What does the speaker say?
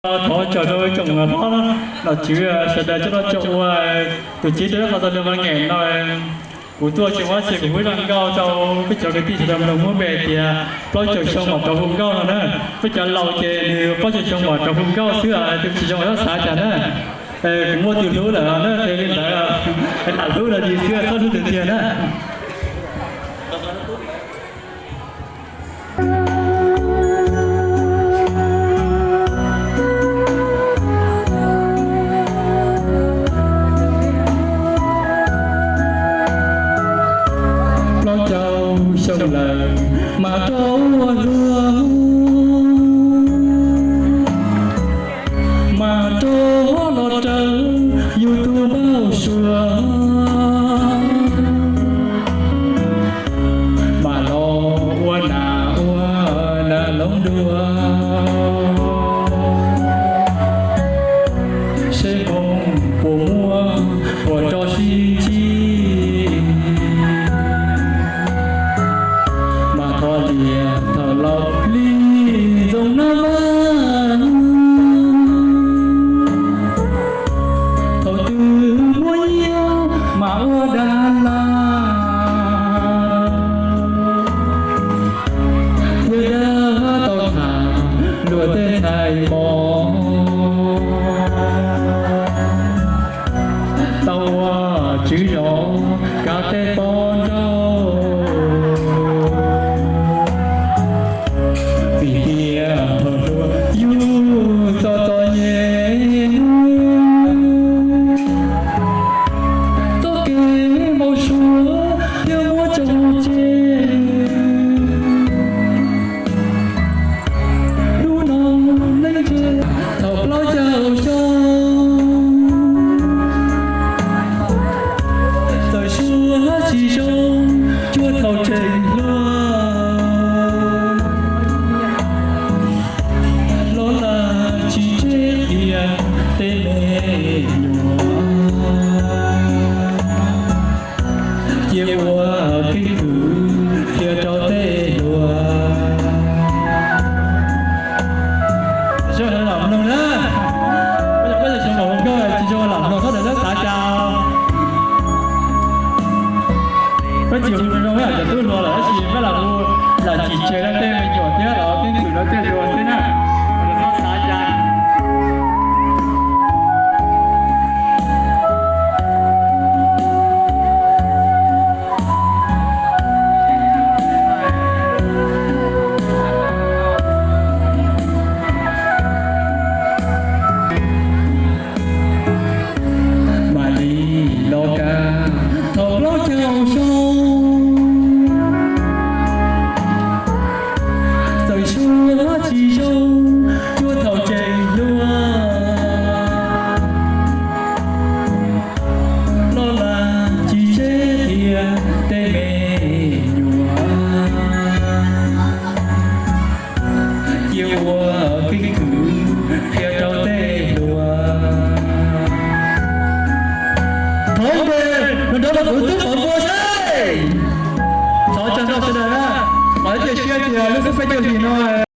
Thov tsaug rau tsoom hlob, nom tswv, sawv daws coj noj coj ua tus tsev rau qhov txog lub vas ngeem no. Kuv tuaj tseem ua txhia kuv hu zaj nkauj rau peb cov kwv tij sawv daws mloog muab npe tias plaub caug xyoo mam rov hu nkauj no na. Peb cov laus ces nws plaub caug xyoo mam rov hu nkauj xwb, tus tsis zoo txhob xav cas na. Kuv muaj tus hlub lawm na, ces li ntawd lam hlub no xwb, txhob hlub tiag tiag na. Plaub caug xyoo lawm mas rov ua luaj, mas rov los raws yus tus npauj suav, mas los ua nas ua nas loob dua. Seb hmoov puas muaj puas rov sib ntsib, mas thov tias thaum laus li ntxoov nab vaj, thaum twg muaj nyiaj mas ua dag laj, thiaj dab tau tham luag tej ntxhais mos, tau ua tswv zos kav tej poj nrauj, vim tias thaum hluas yus txom txom nyem, txoj kev npau suav thiaj muab tso tseg. Hnub no neej tsa thaum plaub caug xyoo, txawm suav tsis zoo cuag thaum tseem hluas, los lam tsis tseg qhia tej me nyuam, cia ua keeb kwm qhia rau tej hluas. Zoo lam mloog na, peb cov xyoo los hu nkauj tsis zoo lam mloog txhob ntawm txhob xav cas. Peb tsis hu zoo zoo ib yam cov tub hluas lawm tab sis peb lam hu lam tsis tseg rau tej me nyuam thiab los keeb kwm rau tej hluas xwb na. Txhob xav cas. Mam li los kab thaum plaub caug xyoo, txawm suav tsis zoo cuag thaum tseem hluas, los lam tsis tseg qhia tej me nyuam, cia ua keeb kwm qhia rau tej hluas. Thov ntej no rov los kuv twb qhov npua seb. Thov tsaug rau sawv daws na, qhov ib cia siab tias lub xub peb caug yim no